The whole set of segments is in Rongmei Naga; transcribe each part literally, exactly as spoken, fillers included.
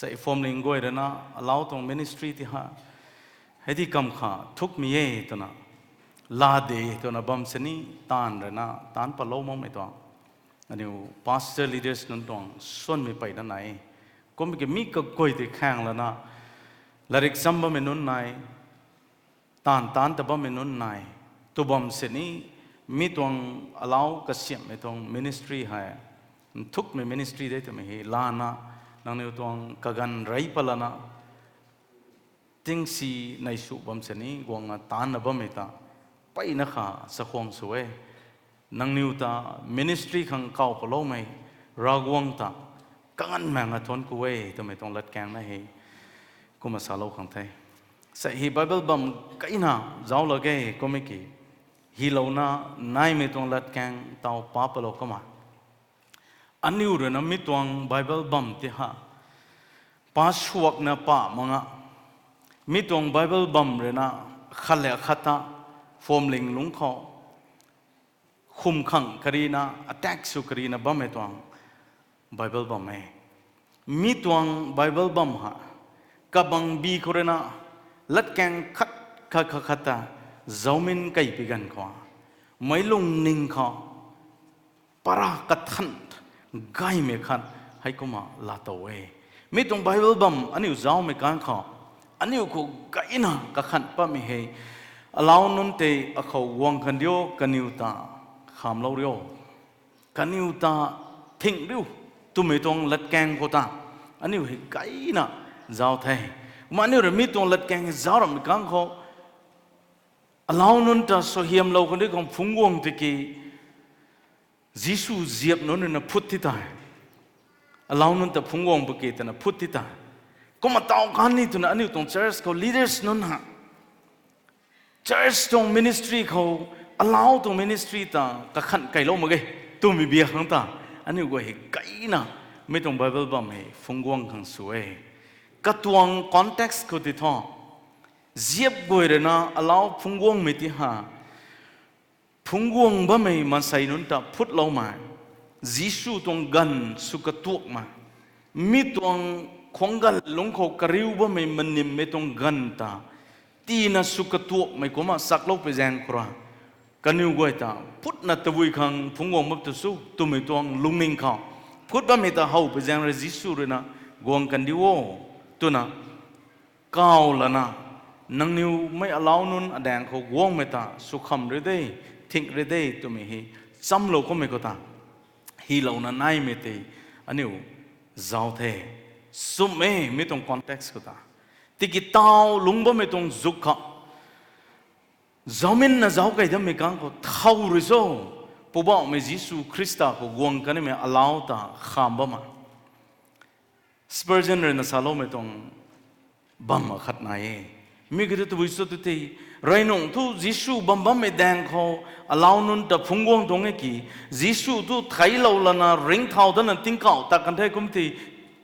Sei phwamling guay rui na, alau tuang ministry ti ha, hei di kam kha thukmei e twna, laa de twna bam sini, taanv rui na, taanc palou makmei tuang. Aniu pastor leaders nunc tuang suanmei peyna nai. Kum ki mi kaguay tei khang lana, latrik cham bammei nunc nai, taanv taanc ta bammei nunc nai, tu bam sini, mi tuang alau kasiamhmei tuang ministry hei, nthukmei ministry de twmei hei lana, nangniw tuang kaganv rey palana, tingsi nei su bam sini guangna taancna bammei ta, peyna kha chakhwang sw e. Nangniw ta ministry khang kaw paloumei, Ravguangc ta, kanganv maeng a thuanc ku e twmei tuang latkaeng na hei, kumna salou khang the. Sei hei Bible bam kaina zauc lak ge kummei ki, hylouna naimei tuang latkaeng taw pa palou kumna. Aniu rui na mi tuang Bible bam ti ha, pa suakna pa mak nga. Mi tuang Bible bam rui na khat le khat ta phwamling lungc khou, khum khang karina, attack sw karina bammei tuang Bible bam e. Mi tuang Bible bam ha, kabang bi khou rui na, latkaeng khat, khat, khat, khat ta, zaumin kei pi ganv khou, meic lungning khou, para kathan, gaymei khat, heikumna laatow e. Mi tuang Bible bam aniu zaumei kan khou, aniu khou gayna kakhan patmei hei, alau nunc tei akhou guang kan rio, kaniw ta khamlou rio. Kaniw ta thing riu, twmei tuang latkaeng khou ta, aniu hei gayna zauc the. Kumna aniu rui mi tuang latkaeng zauc ramei kan khou, alau nunc ta suaihiamlou kan ri khang phungc guang tiki, Jisu ziap nunc rui na phut ti tei, alau nunc ta phungc guang paki twna phut ti tei. Kumna taw kan ni twna aniu tuang church khou leaders nunc ha, church tuang ministry khou, alau tuang ministry ta kakhan keylou mak ge, twmei bia khang ta, aniu guay hei gayna, mi tuang Bible bam hei phungc guang khang sw e. Katuang context khou ti thu, ziap guay rui na alau phungc guangmei ti ha, phungc guang bammei maansei nunc ta phutloumei, Jisu tuang ganv sw katuakmei, mi tuang khuangc ganv lungc khou kariu bammei manimmei tuang ganv ta, tina sw katuakmei kumna saklou pui zaeng khou ra, kaniw guay ta phutna tabui khang phungc guang bam tu sw twmei tuang lungning khou, phut bammei ta how pui zaeng rui Jisu rui na, guang kan di o, twna kaw lana, nangniw mei alau nunc adaeng khou guangmei ta sw kham ri de, thing ri de twmei hei, chamlou kummei khou ta, hylouna naimei tei, aniu zauc the. Sumh e mi tuang context khou ta. Tiki taw lungc bammei tuang zuk khou, zauminna zauc kei dammei kan khou thow rui cho, Poubauhmei Jisu Khrista khou guang kanmei alau ta kham bam a. Spurgeon rui na saloumei tuang bam akhat nai e. Mi kiu thu tabui cho tu tei, rey nungc thu Jisu bam bammei daeng khou, alau nunc ta phungc guang tuang e ki, Jisu thu theiclou lana ringcthau datna tingkauh tat kan the kum tei,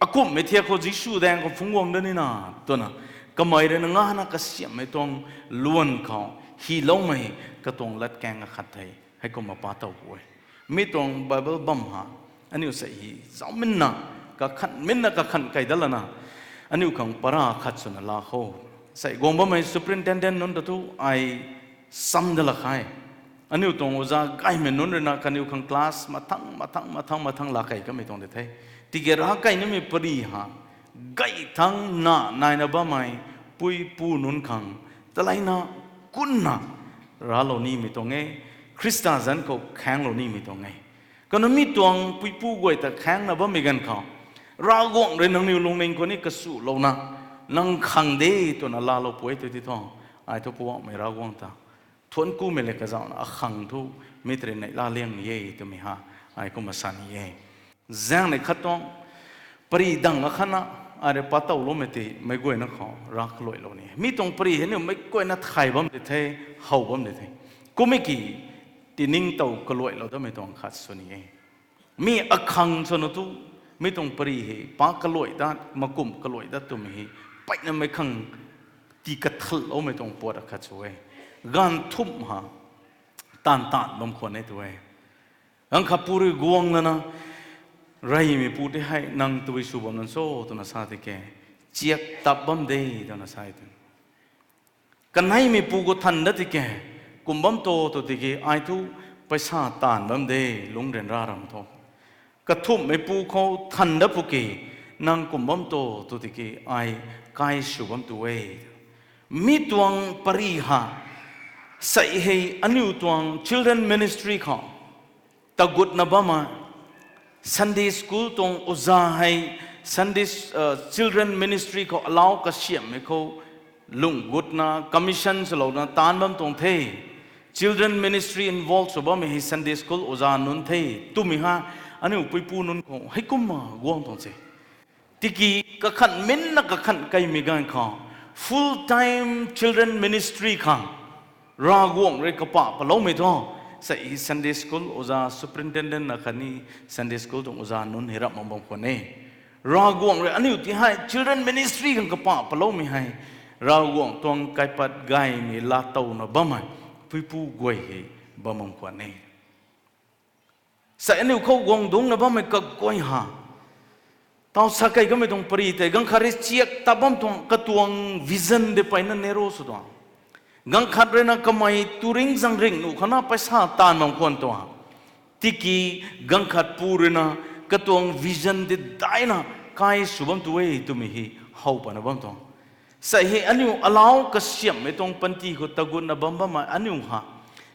akumhmei thiak khou Jisu daeng khou phungc guang dat nina, twna, kamei rui na ngana kasiamhmei tuang luan khou, hyloumei katuang latkaeng akhat the. Heikumna pa tow pu e. Mi tuang Bible bam ha, aniu sei hei zauminna, kakhan minna kakhan kei dat lana, aniu khang para khat swna laa khou, sei guang bammei superintendent nunc ta thu ai sam dat lak khe. Aniu tuang oja gaymei nunc rui na kaniw khang class mathang mathang mathang mathang laa kei kamei tuang de the. Tiki rav kei nimei pary ha, gay thangc na naina bammei puipu nunc khang taleina kunna raclou nimei tuang e, Khrista zanc khou khaenglou nimei tuang e. Kumna mi tuang puipu guay ta khaengna bammei ganv khou, Ravguangc rui nangniw lungning khou ni kasulouna, nang khang de twna laalou pu e tu ti thu, ai thu Poubauhmei Ravguangc ta thuanc kumei le kazauhna akhang thu, mi tei rui neihla liang ni e twmei ha, ai kumna sa ni e. Zaengnei khat tuang, pary dang akhatna, ai rui pa towloumei tei meic guayna khou rav kaluailou ni e. Mi tuang pary hei niu meic guayna thay bam de the, how bam de the. Kummei ki, tiningtow kaluailou datmei tuang khat sw ni e. Mi akhang swna tu, mi tuang pary hei pa kaluai dat, makumh kaluai dat twmei hei, mpeyna meic khang tii kathanloumei tuang puat akhat sw e. Gaanv thumh ha, taanv taanv bam khwan e tu e. Ganv khat pu rui guang lana, Reymeipu tei hei nang tabui sw bam nunc cho twna sa tiki, chiak tap bam de twna sa e tw. Kaneimeipu khou than dat tiki, kum bam to tw tiki, ai thu paisa taanv bam de, lungc ryanra ram tho. Kathumhmeipu khou than dat pwki, nang kum bam to tw tiki, ai kai sw bam tu e. Mi tuang pary ha, sei hei aniu tuang children ministry khou tagutna bam e. Sunday school tuang oza hei Sunday, uh, children ministry khou alau kasiamhmei khou lung gutna commission swlouna taanc bam tuang the. Children ministry involve sw bammei hei Sunday school oza nunc the twmei ha, aniu puipu nunc khou heikumna guang tuang se. Tiki kakhan minna kakhan kaimei ganv khou full time children ministry khang Ravguangc rui kapah paloumei thu, sei Sunday school oza superintendent na khatni Sunday school tuang oza nunc hei rap mak bam khwan e. Ravguangc rui aniu ti hei children ministry khang kapah paloumei hei Ravguangc tuang kaipat gaymei laatowna bammei puipu guay hei bam bam khwan e. Sei aniu khou guang dungcna bammei kaguay ha, tau sa kei kamei tuang pary tei ganv khat rui chiak tap bam tuang katuang vision de peyna narrow sw tuang. Ganv khat ruina kamei turing zangringh nuh khana paisa taanv bam khwan tuang. Tiki ganv khat pu ruina katuang vision de daina kai sw bam tu e twmei hei how pana bam tuang. Sei hei aniu alau kasiamhmei tuang panty khou tagutna bam bammei aniu ha,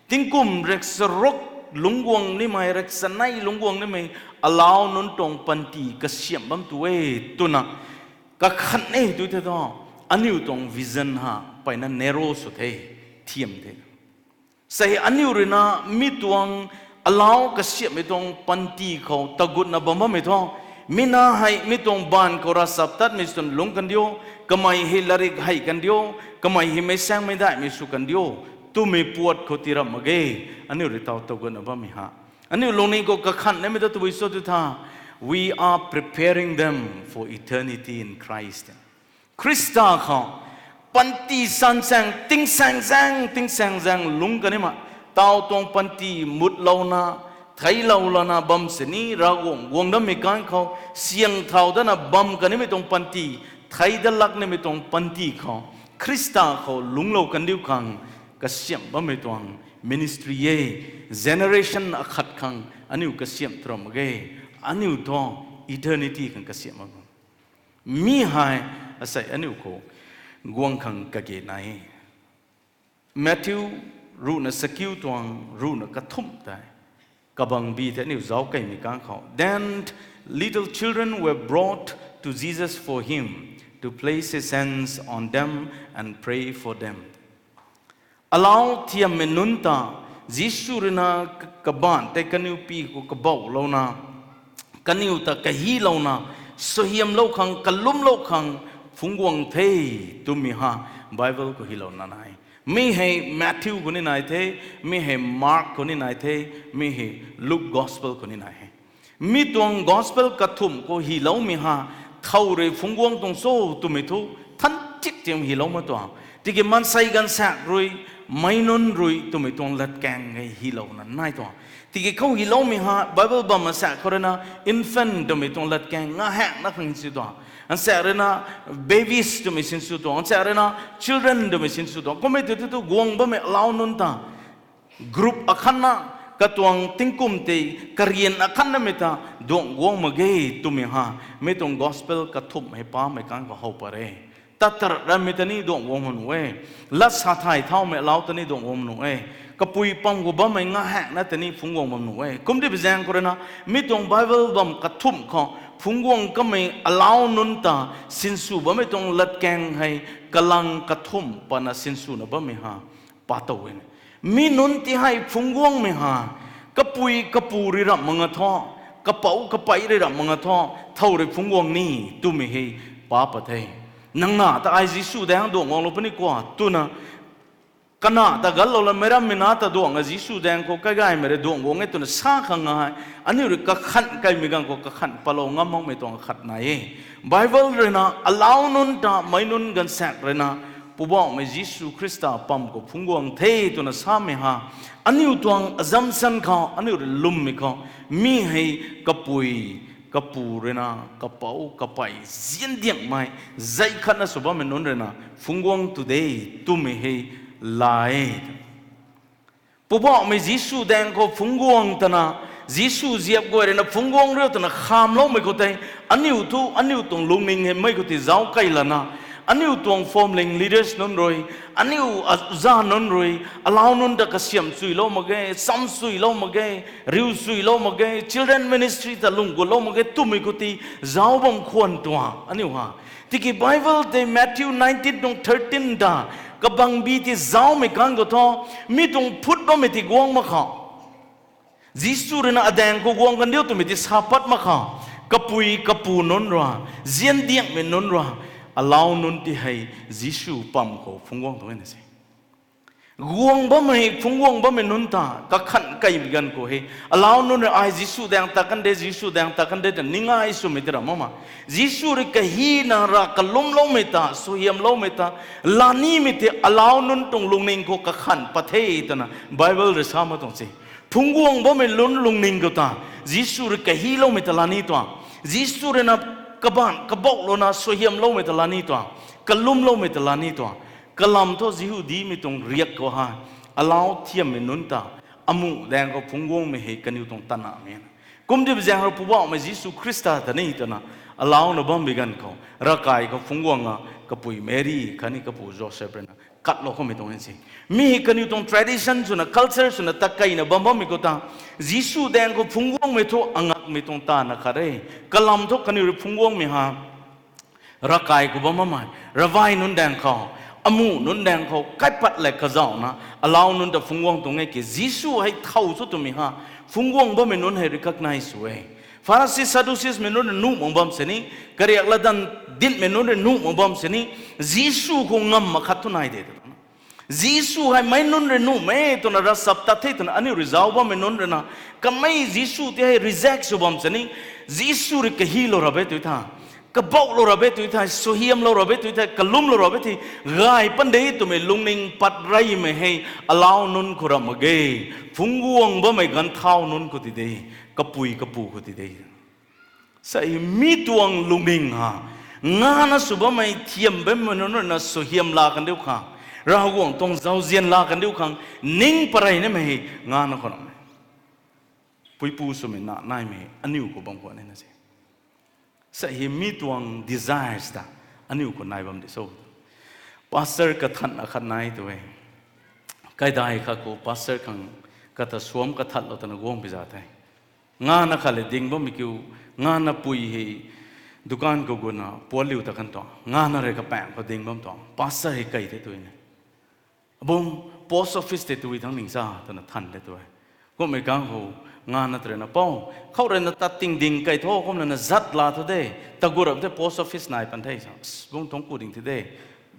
tingkum rek charuk lungc guang nimei, rek chanei lungc guang nimei alau nunc tuang panty kasiamh bam tu e twna kakhan e tu the thu, aniu tuang vision ha peyna narrow sw the, thiam the. Sei aniu ruina mi tuang alau kasiamhmei tuang panty khou tagutna bam bammei thu, mi na hei mi tuang baanv khou ravchaptatmei swn lungc kan diu, kamei hei latrik hei kan diu, kamei hei meic saengmei daihmei sw kan diu twmei puat khou tii rap mak ge. Aniu rui tau tagutna bammei ha, aniu lungning khou kakhan nimei ta tabui cho tu tha, we are preparing them for eternity in Christ. Khrista khou panty sanchaeng tingsaengzaeng tingsaengzaeng lungc kan nimei, tau tuang panty mutlouna, theilou lana bam sini Ravguangc guang dammei kan khou siang thau dana bam kan nimei tuang panty, thei dat lak nimei tuang panty khou Khrista khou lungclou kan diu khang kasiamh bammei tuang ministry e. Generation akhat khang aniu kasiamh tu ram mak ge. Aniu thu eternity khang kasiamh bam. Mi hei asei aniu khou guang khang kage nai e. Matthew ruhna sakiu tuang ruhna kathumh tei kabangbi tei aniu zauc keymei kan khou, Then little children were brought to Jesus for him, to place his hands on them and pray for them. Alau thiammei nunc ta Jisu ruina k- kabaanc tei kaniw pi khou kabauhlouna, kaniw ta kahilouna, suaihiamlou khang, kalumlou khang phungc guang the twmei ha Bible khou hilouna nai. Mi hei Matthew khou ni nai the, mi hei Mark khou ni nai the, mi hei Luke Gospel khou ni nai e. Mi tuang Gospel kathumh khou hiloumei ha, thow rui phungc guang tuang cho twmei thu than tik tim hilou ma tuang. Tiki maansei gaanvsaekc rui, meic nunc rui twmei tuang latkaeng hei hilouna nai tuang. Tiki khou hiloumei ha Bible bam asaekc khou ruina infant twmei tuang latkaeng ngahaekna khang sinsw tuang. Asaekc ruina babies twmei sinsw tuang. Asaekc ruina children twmei sinsw tuang. Kummei tu tu tu guang bammei alau nunc ta group akhatna, katuang tingkum tei karian akhatnamei ta duangc guang mak ge twmei ha, mi tuang Gospel kathumh hei pamei kan khou how pat re. Tatar rammei ta ni duangc guang mak nuh e. Lat sa thay thaumei alau ta ni duangc guang mak nuh e. Kapui pam khou bammei ngahaekna ta ni phungc guang mak nuh e. Kumdi bizaeng khou ruina mi tuang Bible bam kathumh khou phungc guang kamei alau nunc ta sinsw bammei tuang latkaeng hei kalang kathumh pana sinswna bammei ha pa tow e. Mi nunc ti hei phungc guangmei ha, kapui kapu rui ramh mak nga thu, kapouc kapei rui ramh mak nga thu, thow rui phungc guang ni twmei hei pa pat the. Nang na ta ai Jisu daeng duangc guanglou puni kua twna, kana ta ganlou la meic rammei na ta duangc a Jisu daeng khou kaigaymei rui duangc guang e twna sa khang ngai, aniu rui kakhan kaimei ganv khou kakhan patlou ngam makmei tuang akhat nai e. Bible ruina alau nunc ta meic nunc gaanvsaekc ruina Poubauhmei Jisu Khrista pam khou phungc guang the twna samei ha, aniu tuang assumption khou, aniu rui lwmmei khou, mi hei kapui kapu ruina, kapouc, kapey, ziandiangmei, zei khatna sw bammei nunc ruina, phungc guang tu de, twmei hei la e. Poubauhmei Jisu daeng khou phungc guang twna, Jisu ziap guay ruina phungc guang riu twna khamloumei khou tei, aniu thu, aniu tuang lungning hei mei khou tei zauc key lana, aniu tuang phwamling leaders nunc rui, aniu a-, za nunc rui, alau nunc ta kasiamh chuilou mak ge, cham chuilou mak ge, riu chuilou mak ge, children ministry ta lung gutlou mak ge, twmei khou tei zauc bam khwan tuang, aniu ha. Tiki Bible tei Matthew nineteen tuang thirteen ta, kabangbi tei zaucmei kang khou thu, mi tuang phut bammei tei guang mak khou. Jisu ruina adaeng khou guang kan diu twmei tei sa pat mak khou. Kapui kapu nunc rui, ziandiangmei nunc rui, alau nunc tei hei Jisu pam khou phungc guang tuang e na se. Guang bammei, phungc guang bammei nunc ta, kakhan keymei ganv khou hei, alau nunc rui ai Jisu daeng ta kan de, Jisu daeng ta kan de ta ning ai swmei tei ra mak ma. Jisu rui kahina ra kalumloumei ta, suaihiamloumei ta, lanimei tei alau nunc tuang lungning khou kakhan pat the twna Bible rui sa mak tuang se. Phungc guang bammei lun lungning khou ta, Jisu rui kahiloumei ta lani tuang. Jisu ruina kabaanc kabauhlouna suaihiamloumei ta lani tuang. Kalumloumei ta lani tuang. Kalam thu Jihudimei tuang riak khou hei, alau thiammei nunc ta, amuh daeng khou phungc guangmei hei kaniw tuang tanamei. Kum tip zaeng rui Poubauhmei Jisu Khrista ta ni twna, alauna bam bi ganv khou, ravkai khou phungc guang a, kapui Mary khatni kapu Joseph ruina, katlou khoumei tuang e se. Mi hei kaniw tuang tradition swna, culture swna, takeyna bam bammei khou ta, Jisu daeng khou phungc guangmei thu angakmei tuang tana khat e. Kalam thu kaniw rui phungc guangmei ha, ravkai khou bam bammei, ravai nunc daeng khou, amuh nunc daeng khou, kaipat le kazauhna, alau nunc ta phungc guang tuang e ki, Jisu hei thow thu twmei ha, phungc guang bammei nunc hei recognize sw e. Pharisi, Sadduceesmei nunc rui nuh mak bam sini, kariak latdanv ditmei nunc rui nuh mak bam sini, Jisu khou ngam mak khat thu nai de. Jisu hei meic nunc rui nuhmei twna ravchap tat the twna aniu rui zauc bammei nunc ruina, kamei Jisu tei hei reject sw bam sini, Jisu rui kahilou ra be tu tha, kabauhlou ra be tu tha, suaihiamlou ra be tu tha, kalumlou ra be tei, gay pan de twmei lungning pat reymei hei, alau nunc khou ram mak ge, phungc guang bammei ganv thau nunc khou ti de, kapui kapu khou ti de. Sa mi tuang lungning ha, ngana sw bammei thiam bammei nunc ruina suaihiam la kan diu khang, Ravguangc tuang zauzian la kan diu khang, ning parey nimei hei ngana khou ram e. Puipu swmei na naimei aniu khou bam khwan e na se. Sa hei mi tuang desires ta aniu khou nai bam di so. Pastor kathanna khat nai tu e. Kaidai khat khou pastor khang kata suam kathatlou twna guang pi za the. Ngana khat le ding bammei kiu, ngana pui hei dukan khou guna puanliu ta kan tuang, ngana rui kapaeng khou ding bam tuang, pastor hei kei the tu ne. Abung, post office tei tui thangc ning sa twna than de tu e. Kummei kang khou, ngana ta ruina, pou, khou ruina tat ting ding kei tho, kumna na zat la thu de, tagut rap the post office nai pan the sa, bung thangc ku ding the de.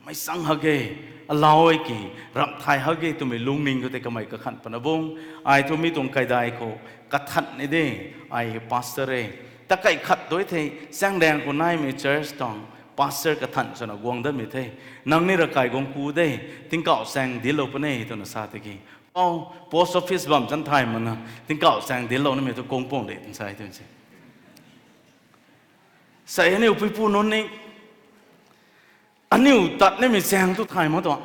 Meic chang ha ge, alau e ki, ramh thay ha ge twmei lungning khou tei kamei kakhan pana bung, ai thu mi tuang kaidai khou, kathan ni de, ai hei pastor e. Takei khat dui the, Chaengdaeng khou naimei church tuang, pastor kathan swna guang datmei the. Nang ni ravkai guang ku de, tingkauh chaeng dinclou puni twna sa tiki, pou, post office bam chan thay mana, tingkauh chaeng dinclou nimei thu kung puang de twna sa e twna se. Sa aniu puipu nunc ni, aniu tat nimei chaeng thu thay mak tuang.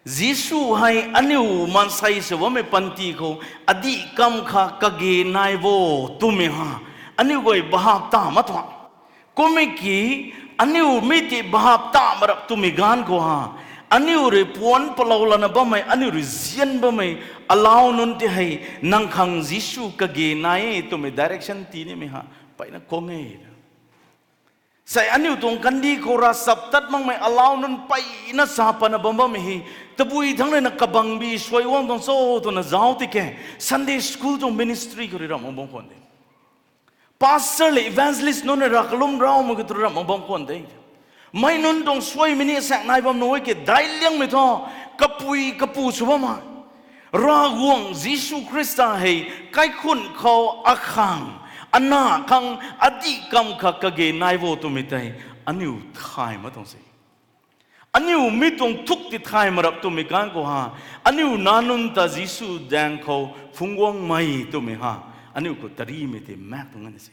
Jisu hei aniu maansei sw bammei panty khou, adih kam kha kage nai bo twmei ha, aniu guay bahap ta mak tuang. Kummei ki, aniu mi ti bahap ta mak rap twmei ganv khou ha, aniu rui puanc palou lana bammei, aniu rui zian bammei, alau nunc ti hei, nang khang Jisu kage nai e twmei direction tii nimei ha, mpeyna kung e. Sei aniu tuang kandih khou ravchap tat makmei alau nunc mpeyna sa pana bam bammei hei, tabui thangc ruina kabangbi suai guang tuang cho twna zauc tiki, Sunday school tuang ministry khou rui ramh mak bam khwan de. Pastor le evangelist nunc rui rav kalum raumei khou tu ramh mak bam khwan de. Meic nunc tuang suaimei ni asaekc nai bam nuh e ki daic liangmei thu, kapui kapu sw bammei, Ravguangc Jisu Khrista hei kaikhun khou akhang, ana khang, adih kam kha kage nai bo twmei tei, aniu thay mak tuang se. Aniu mi tuang thuk ti thay mak rap twmei ganv khou ha, aniu nac nunc ta Jisu daeng khou phungc guangmei twmei ha, aniu khou tarimei tei maek tuang na se.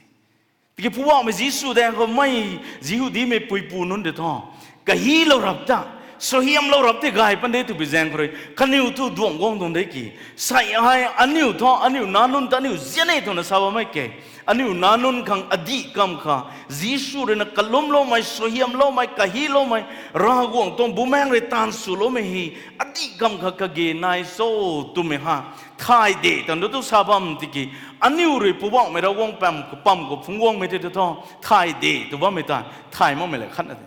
Ki Poubauhmei Jisu daeng khou mei Jihudimei puipu nunc tei thu kahilou rap ta, suaihiamlou rap tei gay pan de twpui zaeng khou rui kaniw thu duang guang tuang de ki. Sei hei aniu thu, aniu nac nunc ta aniu zian e twna sa bammei ke. Aniu nac nunc khang adih kam kha, Jisu rui na kalumloumei, suaihiamloumei, kahiloumei, Ravguangc tuang Bumaengh rui taanv swloumei hei adih kam kha kage nai cho twmei ha thay de tan du tu sa bam tiki, aniu rui Poubauhmei Ravguangc pam, pam khou phungc guangmei tei tu thu thay de tw bammei ta thay makmei le khatna de.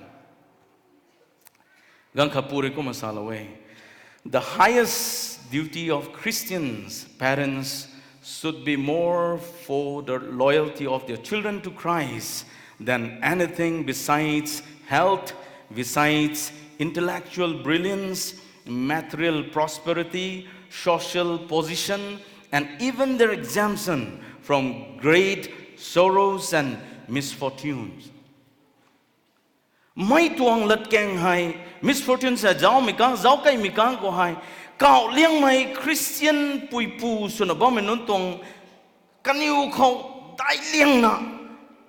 Ganv khat pu rui kumna salou e. The highest duty of Christians parents should be more for the loyalty of their children to Christ than anything besides health, besides intellectual brilliance, material prosperity, social position, and even their exemption from great sorrows and misfortunes. Mei tuang latkaeng hei, misfortune sa zaucmei kang, zauc keimei kang khou hei, kauh liangmei Christian puipu swna bammei nunc tuang kaniw khou daic liangna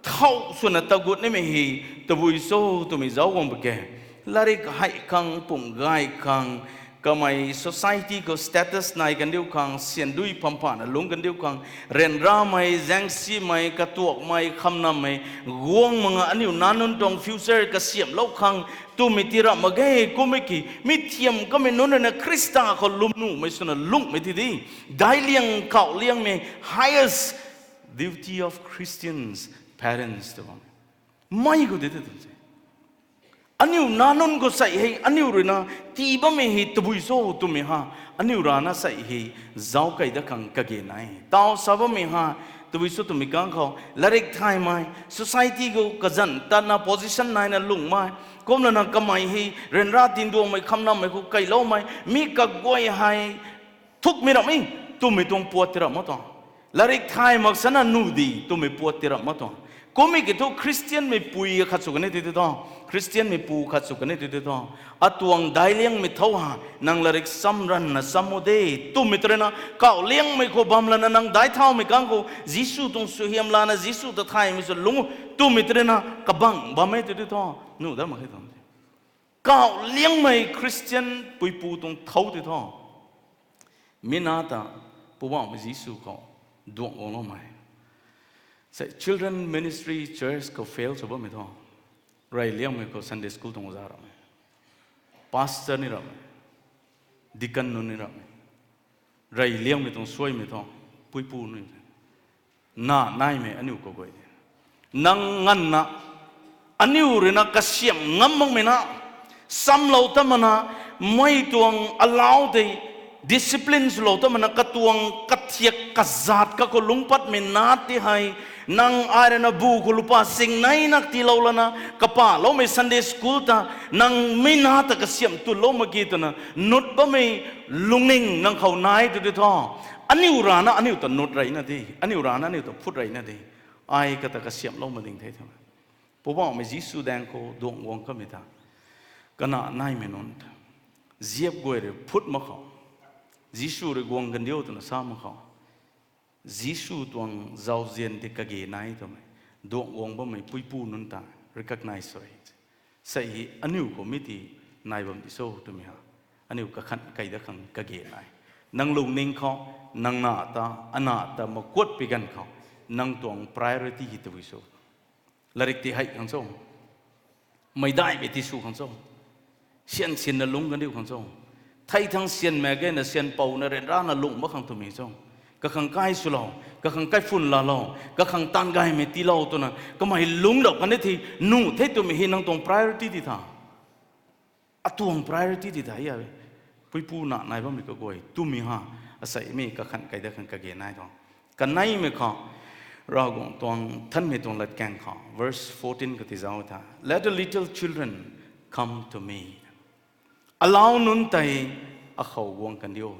thow swna tagut nimei hei tabui cho twmei zauc guang ba ke. Latrik hei khang, pumh gay khang, kamei society khou status nai kandiu khang, syan dui phampana lungc kandiu khang, ryanramei, zaengsimei, katuakmei, khamnammei guang mak nga aniu nac nunc tuang future kasiamhlou khang twmei ti ramh mak ge. Kummei ki mi thiam kamei nunc rui na Khrista khou lwmnuhmei swna lungcmei ti di, daic liang kauh liangmei highest duty of Christians parents tw bam. Mei khou di te tw se. Aniu nac nunc khou sei hei aniu rui na tii bammei hei tabui cho twmei ha, aniu rana sei hei zauc kei dat khang kage nai. Taw sa bammei ha, tabui cho twmei kang khou latrik thaymei, society khou kazanc tatna position naina lungcmei, kumlana kamei hei ryanra tinduangmei, khamnammei khou kailoumei, mi kaguay hei thukmei ramhmei twmei tuang puat ti ramh mak tuang. Latrik thay mak sana nuh di twmei puat ti ramh mak tuang. Kummei ki thu Christianmei pui khat sw kan e ti ti thu, Christianmei pu khat sw kan e ti ti thu, atuang daic liangmei thow ha, nang latrik cham ranvna cham o de twmei tw rui na, kauh liangmei khou bam lana nang daic thaumei kang khou Jisu tuang suaihiam lana Jisu ta thaymei sw lungc o twmei tw rui na kabangc bam e ti ti thu, nuh dat mak khe tuang. Kauh liangmei Christian puipu tuang thow ti thu, mi nac ta Poubauhmei Jisu khou duang guangloumei. Sei children ministry church khou fail sw bammei thu, rey liangmei khou Sunday school tuang oja ramhmei, pastor ni ramhmei, deacon nunc ni ramhmei, rey liangmei tuang suaimei thu, puipu nunc ni nac naimei aniu kaguay de. Nang nganvna, aniu rui na kasiamh ngam makmei na, chamlou ta mana, mei tuang alau tei, discipline swlou ta mana, katuang kathiak kazat kakhou lungc patmei nac ti hei, nang ai rui na bu khou lupa sing nei nak tiilou lana kapahloumei Sunday school ta, nang mi nac ta kasiamh tunlou mak ki twna nut bammei lungning nang khou nai tw ti thu, aniu rana aniu ta nut reyna di, aniu rana aniu ta phut reyna di, ai kata kasiamhlou mak ding the twna, Poubauhmei Jisu daeng khou duang guang kamei ta, kanac naimei nunc ta, ziap guay rui phut mak khou, Jisu rui guang kandiu twna sa mak khou, Jisu tuang zauzian tei kage nai twmei duang guang bammei puipu nunc ta recognize sw e. Sei hei aniu khou mi ti nai bam di cho twmei ha, aniu kakhan kei dat khang kage nai. Nang lungning khou, nang nac ta, anac ta makuat pi ganv khou, nang tuang priority hei tabui cho? Latrik ti hei khang cho? Meicdaihmei ti sw khang cho? Syan syanna lungc kandiu khang cho? Thei thang syan mak ge na syan pouna ryanrana lungc mak khang twmei cho? Kakhang kai swlou, kakhang kaiphun laalou, kakhang taanv gaymei tiilou twna kamei lungc rap kan e the, nuh the twmei hei nang tuang priority ti tha? Atuang priority ti tha e. Puipu nac nai bammei kaguay twmei ha, aseimei kakhan kei dat khang kage nai tuang. Kaneimei khou, Ravguangc tuang, Nthanmei tuang latkaeng khou verse fourteen khou ti zauc tha, Let the little children come to me. Alau nunc tei akhou guang kandiu.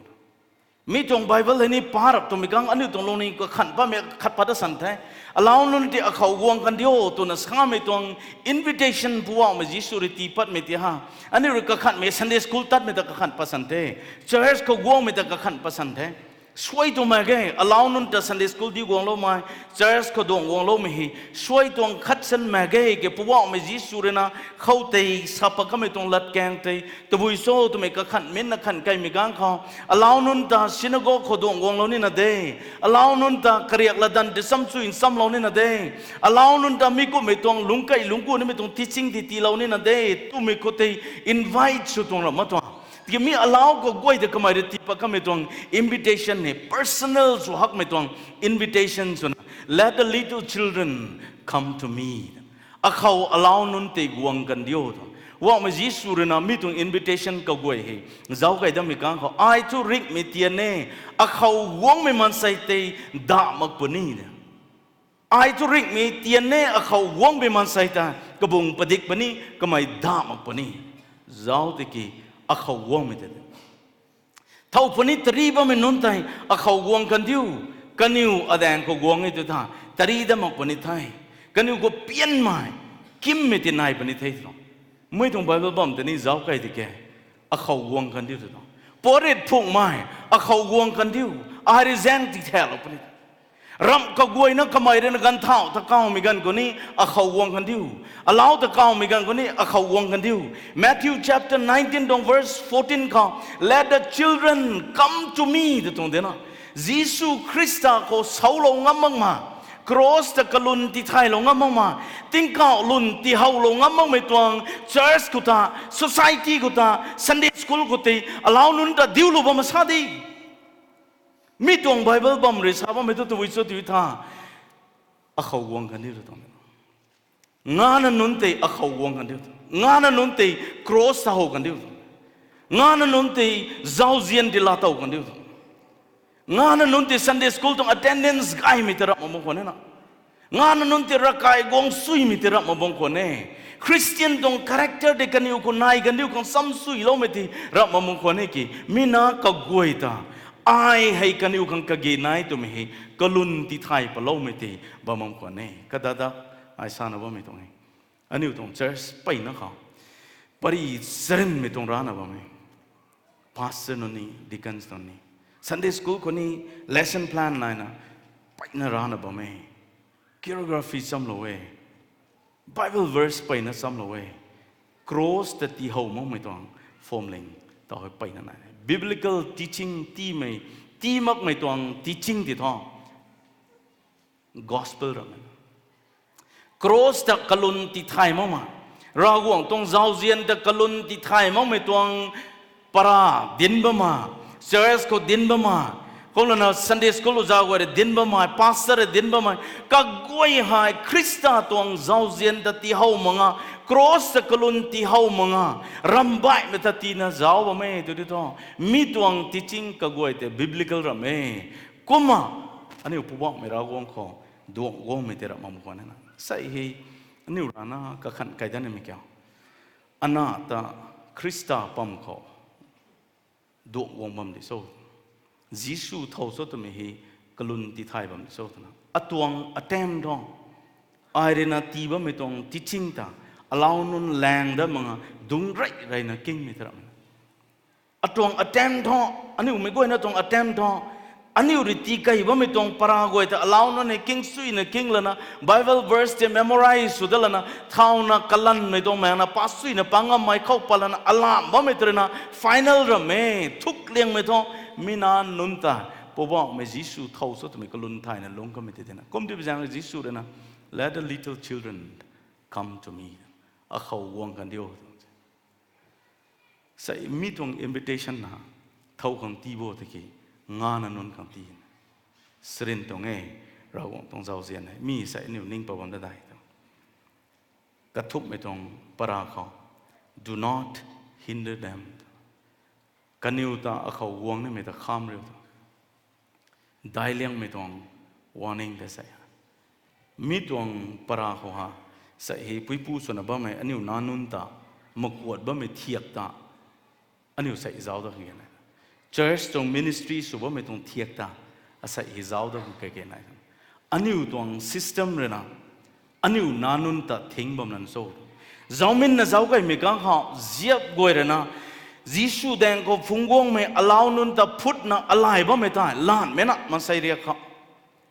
Mi tuang Bible hei ni pa rap twmei kang aniu tuang lungning kakhan patmei khat pat da san the. Alau nunc tei akhou guang kandiu twna samei tuang invitation Poubauhmei Jisu rui tii patmei ti ha, aniu rui kakhanhmei Sunday school tatmei ta kakhan pat san the. Church khou guangmei ta kakhan pat san the. Suai tuang mak ge, alau nunc ta Sunday school di guangloumei, church khou duang guangloumei hei, suai tuang khat san mak ge, ke Poubauhmei Jisu rui na, khou tei sa pat kamei tuang latkaeng tei, tabui cho twmei kakhan minna khan kaimei ganv khou, alau nunc ta synagogue khou duang guanglou nina de, alau nunc ta kariak latdanv tei cham chui nchamlou nina de, alau nunc ta mi kumhmei tuang lungc kai lungc ku nimei tuang teaching tei tiilou nina de, twmei khou tei invite sw tuang ra ma tuang. Tiki mi alau kaguay ta kamei rui tii pat kamei tuang invitation hei, personal sw hakmei tuang invitation swna, Let the little children come to me. Akhou alau nunc tei guang kan diu tw. Poubauhmei Jisu rui na mi tuang invitation kaguay hei zauc kei datmei ganv khou, ai thu ringhmei tian e, akhou guangmei maansei tei dahh mak puni. Ai thu ringhmei tian e, akhou guangmei maansei ta kabung padik puni, kamei dahh mak puni. Zauc tiki akhou guangmei tei thow puni, tari bammei nunc tei akhou guang kan diu, kaniw adaeng khou guang e tw tha, tari dat mak puni the. Kaniw khou pianmei, kimmei tei nai puni the tw. Mei tuang Bible bam tei ni zauc kei tiki, akhou guang kan diu tw tuang. Puatrit phungmei, akhou guang kan diu, ai rui zaeng tithaklou puni. Ramh kaguayna kamei rui na ganvthau ta kawmei ganv khou ni akhou guang kan diu. Alau ta kawmei ganv khou ni akhou guang kan diu. Matthew chapter nineteen tuang verse fourteen khou, Let the children come to me, tw tuang de na. Jisu Khrista khou saclou ngam makmei, cross ta kalun tithaylou ngam makmei, tingkauh lun tihowlou ngam makmei tuang church khou ta, society khou ta, Sunday school khou tei alau nunc ta diulou bam sa de. Mi tuang Bible bam rui sa bammei thu tabui cho tw tha, akhou guang kan diu tw tuang. Ngana nunc tei akhou guang kan diu tw. Ngana nunc tei cross ta how kan diu tw. Ngana nunc tei zauzian tei laatow kan diu tw. Ngana nunc tei Sunday school tuang attendance gaymei tei rap mak bam khwan e na. Ngana nunc tei ravkai guang suimei tei rap mak bam khwan e. Christian tuang character tei kaniw khou nai kan diu khang cham suiloumei tei rap mak bam khwan e ki. Mi na kaguay ta, ai hei kaniw khang kage nai twmei hei kalun tithay patloumei tei bam bam khwan e. Kadada ai sana bammei tuang e. Aniu tuang church peyna khou pary charynmei tuang rana bam e. Pastor nunc ni, deacons nunc ni, Sunday school khou ni lesson plan naina peyna rana bam e. Choreography chamlou e. Bible verse peyna chamlou e. Cross ta tihow makmei tuang phwamling ta hei peyna nai. Biblical teaching tiimei, tii makmei tuang teaching ti thu gospel rammei. Cross ta kalun tithay makmei, Ravguangc tuang zauzian ta kalun tithay makmei tuang para dinc bam ma, church khou dinc bam ma, kumlana Sunday school uza guay rui dinc bam ma, pastor rui dinc bam ma, kaguay hei Khrista tuang zauzian ta tihow mak nga, cross ta kalun tihow mak nga, ramh baihmei ta tiina zauc bam e tw di thu, mi tuang teaching kaguay tei biblical ram e. Kumna aniu Poubauhmei Ravguangc khou duang guangmei tei rap mak khwan e na. Sei hei aniu rana kakhan kai dat nimei kiu, ana ta Khrista pam khou duang guang bam di cho? Jisu thow cho twmei hei kalun tithay bam di cho twna atuang attempt thu, ai rui na tii bammei tuang teaching ta alau nunc laeng dat mak nga, dungc rey reyna kingmei tei rap mak na. Atuang attempt thu, aniu mei guayna tuang attempt thu, aniu rui tii key bammei tuang para guay ta alau nunc hei king suina king lana, Bible verse tei memorize sw dat lana, thauna kalanmei tuang maengna pa suina pa ngammei khou pat lana alam bammei tei rui na final ram e, thukliangmei thu, mi na nunc ta Poubauhmei Jisu thow cho twmei kalun thayna lungc kamei tei tina. Kum di bi zaeng Jisu rui na, Let the little children come to me. Akhou guang kan diu. Sei mi tuang invitation na, thow khang tii bo tiki, ngana nunc khang tii. Sarin tuang e, Ravguangc tuang zauzian e, mi sei aniu ning pat bam dat dai tu. Kathumhmei tuang para khou, Do not hinder them. Kaniw ta akhou guang nimei ta kham riu tu. Daic liangmei tuang warning tei sei. Mi tuang para khou ha, sei hei puipu swna bammei aniu nac nunc ta, makuat bammei thiak ta, aniu sei zauc dat khang e na. Church tuang ministry sw bammei tuang thiak ta, asei hei zauc dat khang kage nai. Aniu tuang system rui na, aniu nac nunc ta thing bam lan cho? Zauminna zauc kaimei kang khou ziap guay rui na, Jisu daeng khou phungc guangmei alau nunc ta phutna alay bammei tei lanmei na maansei riak khou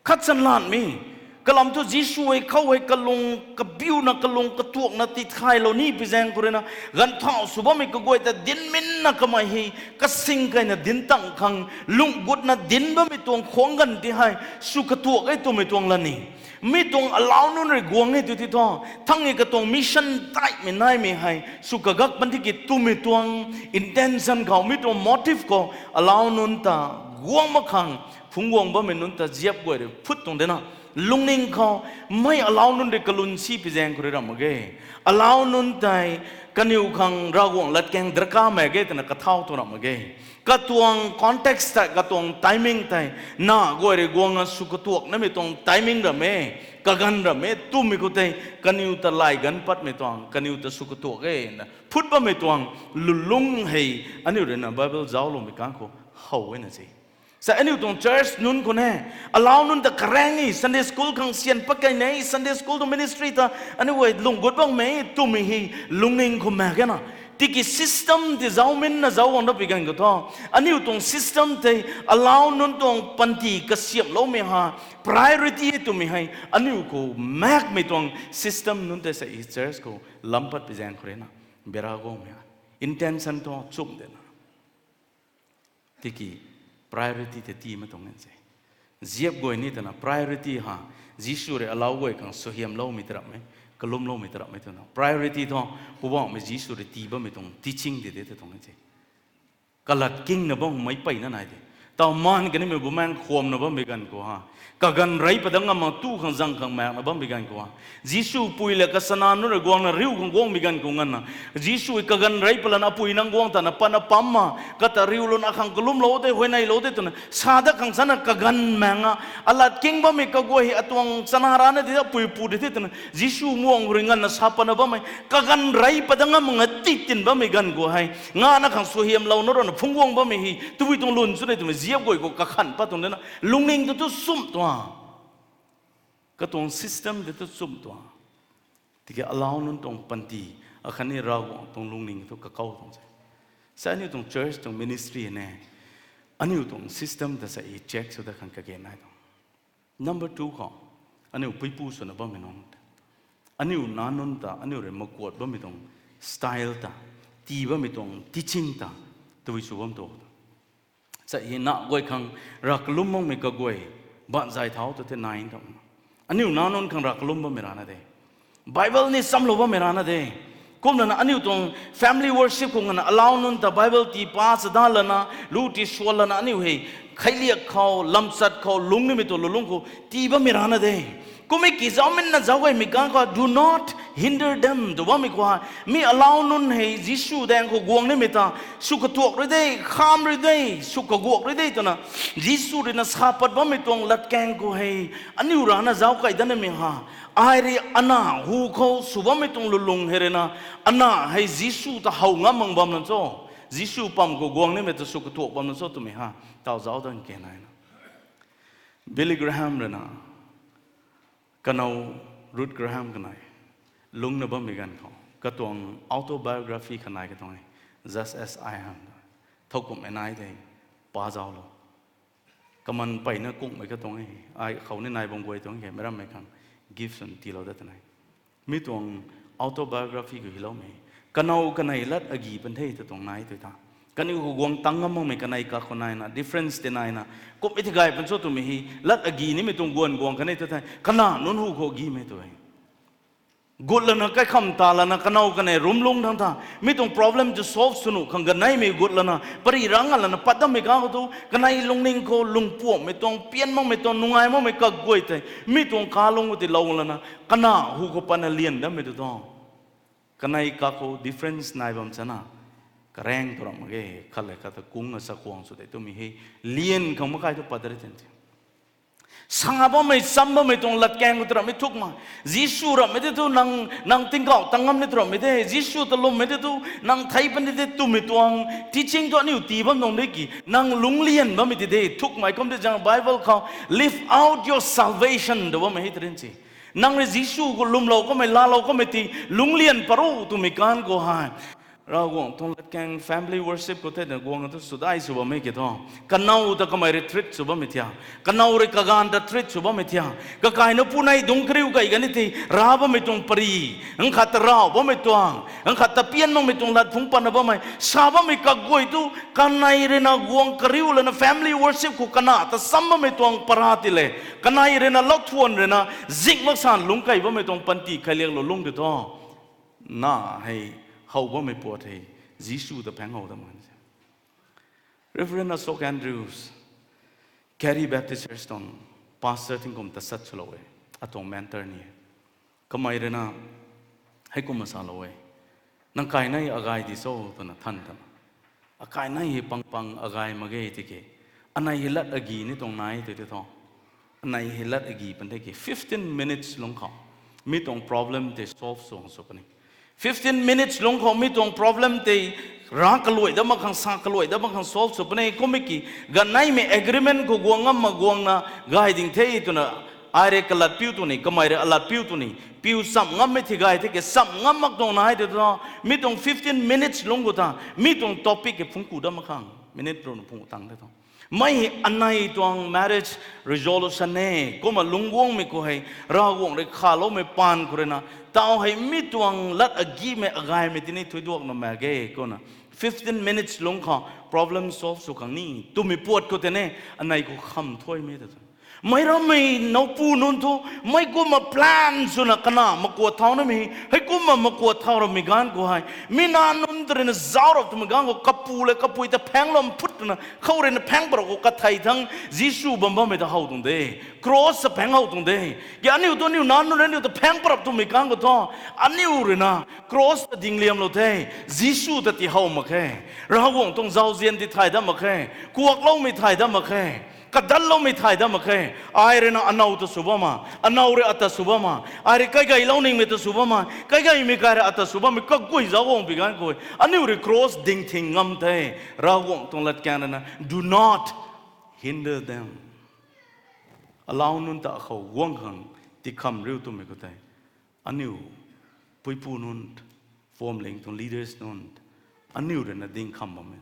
khat chan lanmei. Kalam thu Jisu hei khou hei kalung kabiuna kalung katuakna tithaylou ni pi zaeng khou rui na, ganvthau sw bammei kaguay ta dinc minna kamei hei kasing kaina dinc tang khang, lung gutna dinc bammei tuang khuang ganv ti hei sw katuak e twmei tuang la ni. Mi tuang alau nunc rui guang e tu ti thu, thangc e katuang mission taimei naimei hei sw kagak pan tiki twmei tuang intention khou, mi tuang motive khou alau nunc ta guang mak khang phungc guang bammei nunc ta ziap guay rui phut tuang de na. Lungning khou mei alau nunc rui kalun si pi zaeng khou rui ram mak ge. Alau nunc tei kaniw khang Ravguangc latkaeng darkar mak ge twna kathau tuang ram mak ge. Katuang context tei, katuang timing tei, na guay rui guangna sw katuaknamei tuang timing ram e, kaganv ram e twmei khou tei, kaniw ta lay ganv patmei tuang, kaniw ta sw katuak e na phut bammei tuang lulung hei aniu rui na Bible zaucloumei kang khou how e na se. Sa aniu tuang church nunc khou ne, alau nunc ta karaeng ni, Sunday school khang syan pat kei ne, Sunday school tuang ministry ta aniu guay lung gut bangmei twmei hei lungning khou mak ge na. Tiki system ti zauc minna zauc guang da pi ganv khou thu, aniu tuang system tei alau nunc tuang panty kasiamhloumei ha, priority twmei hei aniu khou makmei tuang system nunc tei sa i church khou lam pat pi zaeng khou rui na, bera guangmei ha. Intention thu chum de na. Tiki priority tei tii mak tuang e se. Ziap guay ni twna priority ha, Jisu rui alau guay khang suaihiamloumei ta ram e, kalumloumei ta ram e twna priority thu, Poubauhmei Jisu rui tii bammei tuang teaching tei de ta tuang e se. Kalat kingna bammei mpeyna nai de. Taw maan kanimei bumaengc khwamna bammei ganv khou ha, kaganv rey pat dang ngam mak tu khang zang khang maekna bammei ganv khou ha, Jisu pui le kasana nunc rui guangna riu khang guangmei ganv khou nganvna, Jisu kaganv rey pat lana apui nang guang tana patna pam ma, kata riulouna akhang kalumlou de, huayneylou de twna sa dat khang sana kaganv maekna, alat king bammei kaguay hei atuang chana rana di da, apui pu di the twna Jisu muang rui nganvna sa patna bammei kaganv rey pat dang ngam mak nga ti tin bammei ganv khou hei, ngana khang suaihiamlouna rana phungc guang bammei hei tabui tuang lun sw de twmei ziap guay khou kakhan pat tuang de na. Lungning tu tu sumh tuang, katuang system tei tu sumh tuang. Tiki alau nunc tuang panty, akhatni Ravguangc tuang lungning thu kakhou tuang se. Sa aniu tuang church tuang ministry ne, aniu tuang system ta sa i check sw dat khang kage nai tuang. Number two khou, aniu puipu swna bammei nunc, aniu nac nunc ta aniu rui makuat bammei tuang style ta, tii bammei tuang teaching ta, tabui sw bam tu. Sa i na guay khang rav kalum makmei kaguay, baanzay thau tu the nai tuang. Aniu nac nunc khang rav kalum bammei rana de. Bible ni chamlou bammei rana de. Kumlana aniu tuang family worship khou nganvna alau nunc ta Bible tii pa chada lana, lu tii suan lana aniu hei kheiliak khou, lamchat khou, lung nimei tuang lulung khou tii bammei rana de. Kummei ki zauc minna zauc gaymei kang khou, do not hinder them tw bammei khou ha, mi alau nunc hei Jisu daeng khou guang nimei ta, sw katuak rui de, kham rui de, sw kaguak rui de twna, Jisu rui na sa pat bammei tuang latkaeng khou hei, aniu rana zauc kay dat nimei ha, ai rui ana hu khou sw bammei tuang lulung hei rui na, ana hei Jisu ta how ngam mak bam lan cho, Jisu pam khou guang nimei ta sw katuak bam lan cho twmei ha, taw zauc dat ke naina. Billy Graham rui na, kanow Ruth Graham kanei, lungna bammei ganv khou katuang autobiography khanei katuang e, Just as I Am, thowkumhmei nai tei pa zauclou. Kaman peyna kunghmei katuang e, ai khou ni nai bam guay tuang e, meic rammei khang gift swn tiilou dat twna. Mi tuang autobiography khou hyloumei, kanow kanei lat agi pan the ta tuang nai tei ta. Kaniw khou guang tang ngam makmei kanei kakhou naina, difference tei naina, kummei ti gay pan cho twmei hei, lat agi nimei tuang guan guang kanei ta the, kana nunc hu khou gimei tu e. Gut lana kaikham ta lana kanow kanei rumlung thangc ta, mi tuang problem tu solve sw nuh khang ganeimei gut lana, pary rang nga lana pat dammei kang khou tu, kanei lungning khou lungpuamhmei tuang, pian makmei tuang, nungai makmei kaguay tei, mi tuang kalung khou tiilou lana, kana hu khou patna lian dammei tu tuang. Kanei kakhou difference nai bam chana, karaeng tu ram mak ge, khat le khat ta kungna chakhwang sw tei twmei hei, lian khang makai tu pat de re ten ti. Sa bammei, cham bammei tuang latkaeng khou tu rammei thukmei. Jisu rammei tei thu nang, nang tingkauh tang ngam ni tu rammei de. Jisu ta lwmmei tei thu nang thei pan di de twmei tuang teaching tu aniu tii bam tuang de ki. Nang lungclian bammei ti de. Thukmei kum de zang Bible khou, live out your salvation tw bammei hei tei rin si. Nang rui Jisu khou lwmlou kamei, laalou kamei ti lungclian pat ro twmei kang khou hei, Ravguangc tuang latkaeng family worship khou the na guang tu sudai sw bammei ki thu. Kanow ta kamei rui treat sw bammei thia. Kanow rui kaganv ta treat sw bammei thia. Kakai na pu nei dungc kariu kai kani the. Ra bammei tuang pari. Nkhat ta raw bammei tuang. Nkhat ta pian makmei tuang lat phungc patna bammei. Sa bammei kaguay tu kanei rui na guang kariu lana family worship khou kana ta sam bammei tuang para ti le. Kanei rui na lauthuan rui na zing mak san lungc kai bammei tuang panty khailiaklou lungc ti thu. Na hei how bammei puat hei Jisu ta phaeng how dat mak se. Reverend Ashok Andrews, Gary Baptist Church tuang pastor tingkum tasat swlou e, atuang mentor ni e. Kamei rui na heikumna salou e, nang kainei agay di cho twna than tana. Akainei hei pang pang agay mak ge tiki. Anei hei lat agi ni tuang nai tei tei thu. Anei hei lat agi pan tei ki fifteen minutes lungc khou mi tuang problem tei solve sw khang sw puni. Fifteen minutes lungc khou mi tuang problem tei ra kaluai dat mak khang sa kaluai dat mak khang solve sw puni. Kummei ki ganeimei agreement khou guang ngam mak guangna gay ding the twna ai rui kalat piu tw ni, kamei rui alat piu tw ni, piu cham ngammei thi gay the ki cham ngam mak tuang nai tei thu. Mi tuang fifteen minutes lungc khou ta mi tuang topic hei phungc ku dat mak khang minute rui na phungc tang tei thu. Mei hei anei tuang marriage resolution e. Kumna lungc guangmei khou hei Ravguangc rui khaloumei paan khou rui na taw hei mi tuang lat agimei agaymei tini thuiduakna mak ge kumna fifteen minutes lungc khou problem solve sw khang ni twmei puat khou tei ne anei khou kham thuaimei ta. Mei rammei nowpu nunc thu mei kumna plan swna kana makuat thau namei, hei kumna makuat thau ramei ganv khou hei mi nac nunc ta rui na zauc rap twmei ganv khou kapu le kapui ta phaeng lam phut twna khou rui na phaeng parap khou kathei thang Jisu bam bammei ta how tuang de. Cross ta phaeng how tuang de. Ki aniu tu aniu nac nunc aniu ta phaeng parap twmei ganv khou thu aniu rui na cross ta dingliamlou the. Jisu ta ti how mak khe. Ravguangc tuang zauzian ti thay dat mak khe. Kuakloumei thay dat mak khe. Kadatloumei thay dat mak khe. Ai rui na anow ta sw bam ma, anow rui ata sw bam ma, ai rui kaigeylou ningmei ta sw bam ma, kaigeymei kai rui ata sw bammei kaguay zauc guang pi ganv khou aniu rui cross ding thing ngam the. Ravguangc tuang latkaeng rui na do not hinder them. Alau nunc ta akhou guang khang tikham riu twmei khou tei aniu puipu nunc, phuamling tuang leaders nunc, aniu rui na ding kham bammei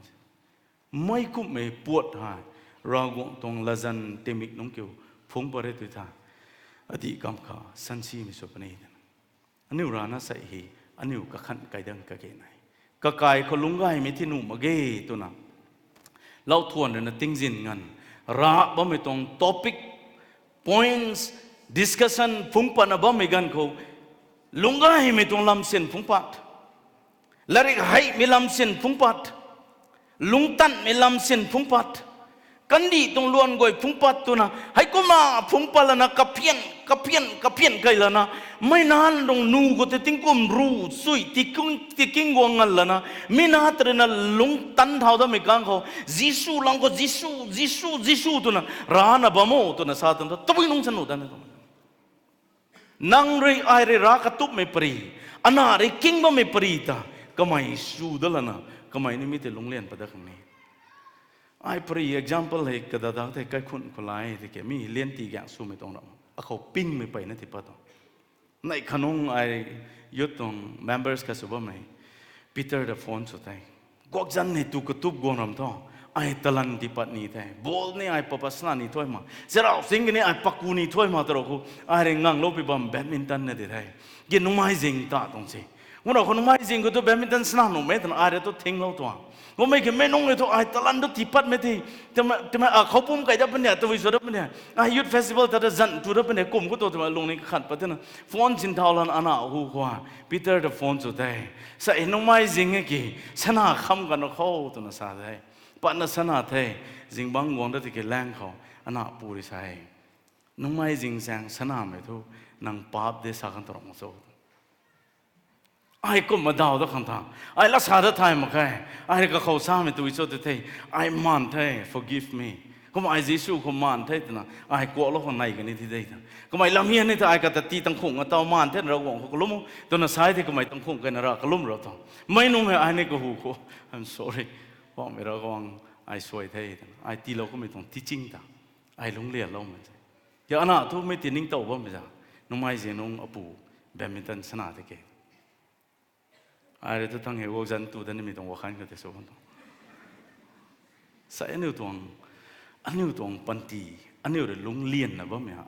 mei kumhmei puat hei Ravguangc tuang latzan tingmik nunc kiu phungc pat re tui tha. Adih kam kha sansimei sw puni twna aniu rana sei hei aniu kakhan kaidang kage nai. Kakai khou lungc gaymei thi nuh mak ge twna lauthuan rui na tingzin nganv ra bammei tuang topic, points, discussion phungc patna bammei ganv khou lungc gaymei tuang lam sin phungc pat, latrik heimei lam sin phungc pat, lungctanmei lam sin phungc pat, kandih tuang luan guay phungc pat twna heikumna phungc pat lana kaphian kaphian kaphian key lana mei nac nunc nu khou tei tingkum ru chui tiking guang ngan lana mi nac ta rui na lungctan thau datmei ganv khou Jisu lam khou Jisu, Jisu, Jisu twna rana bam o twna sa tan ta tabui nungc sa nuh dat ni tuang. Nang rui ai rui ra katupmei pari, ana rui king bammei pari ta kamei sw dat lana kamei ni mi tei lungclian pat dat khang ni. Ai pari example hei kadadak tei kaikhun khou lai tiki mi lianti gaeng swmei tuang ram akhou pingmei peyna ti pat tuang. Neih khanung ai youth tuang members khat sw bammei Peter ta phone sw tei, guakzan hei tu katup guang ram thu, ai talan ti pat ni the, ball ni ai papa sana ni thuay ma, charau sing kani ai paku ni thuay ma ta rau khou ai rui nganglou pi bam badminton na di the. Ki nungmei zing ta tuang se. Ngu rau khou nungmei zing khou tu badminton sana nuhmei twna ai rui tu thinglou tuang. Kumhmei ki mei nunc rui thu ai talan tu tii patmei the. Twmei, twmei a khou pum kai dat puni, tabui sw dat puni. Ai youth festival ta ta zan tu dat puni, kum khou tu twmei lungning kakhan pat tina phone sin thau lan ana hu khou Peter ta phone sw the. Sa e nungmei zing e ki, sana kham kan khou twna sa the. Patna sana the, zingbangc guang dat tiki lang khou, ana pu rui sa e, nungmei zing zaeng sanamei thu, nang paap de sa kan tarang cho. Ai kumna daw dat khang tha. Ai lat sa dat thay mak khe. Ai rui kakhou samei tui cho tei the. Ai maan the, forgive me. Kumna ai Jisu khou maan the twna ai kuaklou khang nei kani thi de ta. Kumna ai lam hian ni ta ai kata tii tangkhung a taw maan the na Ravguangc khou kalum o twna sa e the kumna tangkhung kayna ra kalum ra ta. Mei nunc hei ai ni kahu khou, I'm sorry. Paumei Ravguangc ai suai the twna ai tiilou kummei tuang teaching ta ai lungclianloumei the. Ki ana thu mei ti ningtow bammei za, nungmei zing nunc apu badminton sana tei ke. Ai rui tu thang hei guak zan tu dat nimei tuang wakhan khou tei sw bam tuang. Sa aniu tuang, aniu tuang panty, aniu rui lungclianna bammei ha.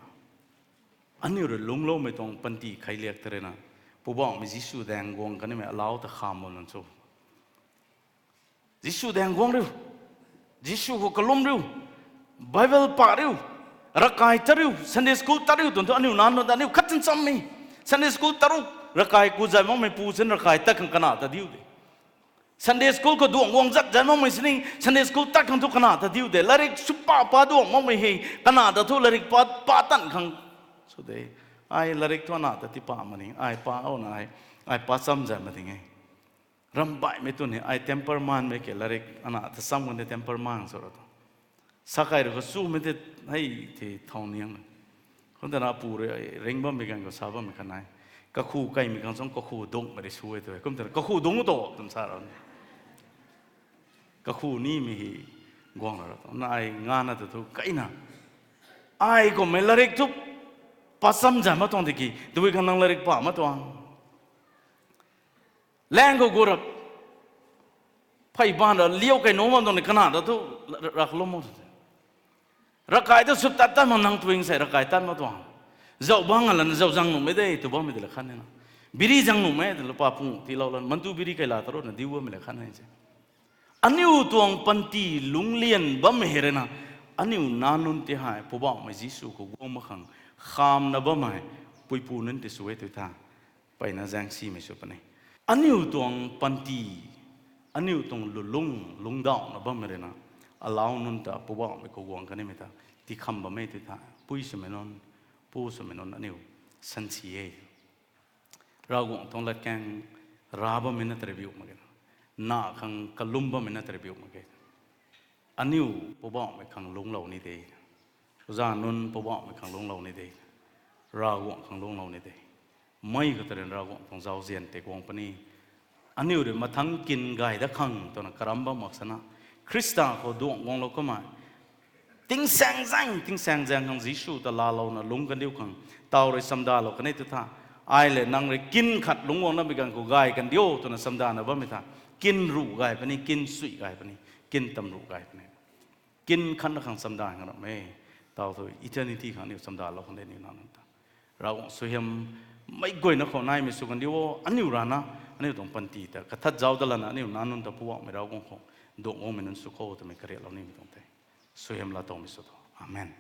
Aniu rui lungcloumei tuang panty kheiliak tei rui na, Poubauhmei Jisu daeng guang kanimei alau ta kham bam nunc cho. Jisu daeng guang riu. Jisu khou kalum riu. Bible pa riu. Ravkai tat riu. Sunday school tat riu twna thu aniu nac nunc ta aniu khat chan chammei. Sunday school tat riu. Ravkai ku zay makmei pu chin ravkai tat khang kana ta diu de. Sunday school khou duang guang zat zay makmei sining Sunday school tat khang thu kana ta diu de. Latrik sw pa pa duang makmei hei kana ta thu latrik pa, pa tan khang sw de. Ai latrik thu ana ta tipa mak ni. Ai pa ana ai, ai pa cham zay mak ding e. Ramhbaihmei twn hei ai temper manmei ke latrik ana ta cham kan de temper man sw ra tu. Sa kai rui khou chumei tei hei the thau niang. Kum tana apu rui ring bammei ganv khou sa bammei kha nai. Kakhu kaimei khang chang kakhu dungmei rui sw e tu. Kum tana kakhu dung tu twna sa ra. Kakhu nimei hei guang ra tu. Na ai ngana ta thu kaina. Ai kummei latrik thu pa cham zay mak tuang tiki. Tabui khang nang latrik pa mak tuang. Laeng khou gu rap. Phey ban ra liau kai nuh bam tuang ni kana ta thu ra, raklum mak tu. Ravkai ta sw tat tat mak nang tuing sei ravkai tat mak tuang. Zauh bang a lana zauh zang nuhmei de tw bammei de la khan e na. Biri zang nuhmei de la pa pung tiilou lan mantu biri kai la ta runa diu bammei la khan e se. Aniu tuang panty lungclian bammei hei rui na, aniu nac nunc tei hei Poubauhmei Jisu khou guang mak khang khamna bammei puipu nunc tei sw e tu tha. Mpeyna zaeng simei sw puni. Aniu tuang panty, aniu tuang lulung, lungcdauhna bammei rui na, alau nunc ta Poubauhmei khou guang kanimei ta tikham bam e tu tha. Pui swmei nunc, pu swmei nunc aniu sansi e. Ravguangc tuang latkaeng ra bammei na taribiu mak ge. Na khang kalum bammei na taribiu mak ge. Aniu Poubauhmei khang lungclou ni de. Uza nunc Poubauhmei khang lungclou ni de. Ravguangc khang lungclou ni de. Mei khou ta rui Ravguangc tuang zauzian tei guang puni. Aniu rui mathangc kin gay dat khang twna karam bam mak sana. Khrista khou duang guanglou kamei. Tingsaeng zaeng, tingsaeng zaeng khang Jisu ta laalouna lungc kandiu khang. Tau rui samdalou kan e tu tha. Ai le nang rui kin khat lungc guang namei ganv khou gay kandiu twna samdana bammei tha. Kin ruh gay puni, kin sui gay puni, kin tam ruh gay puni. Kin khat na khang samda nga ram e. Tau thu eternity khang aniu samdalou khang de aniu nac nunc ta. Ravguangc suaihiam meic guayna khou naimei sw kandiu o, aniu rana, aniu tuang panty ta kathat zauc dat lana aniu nac nunc ta Poubauhmei Ravguangc khou duang guangmei nunc sw kho twmei kariaklou nimei tuang tei. Suaihiam laa towmei sw tho. Amen.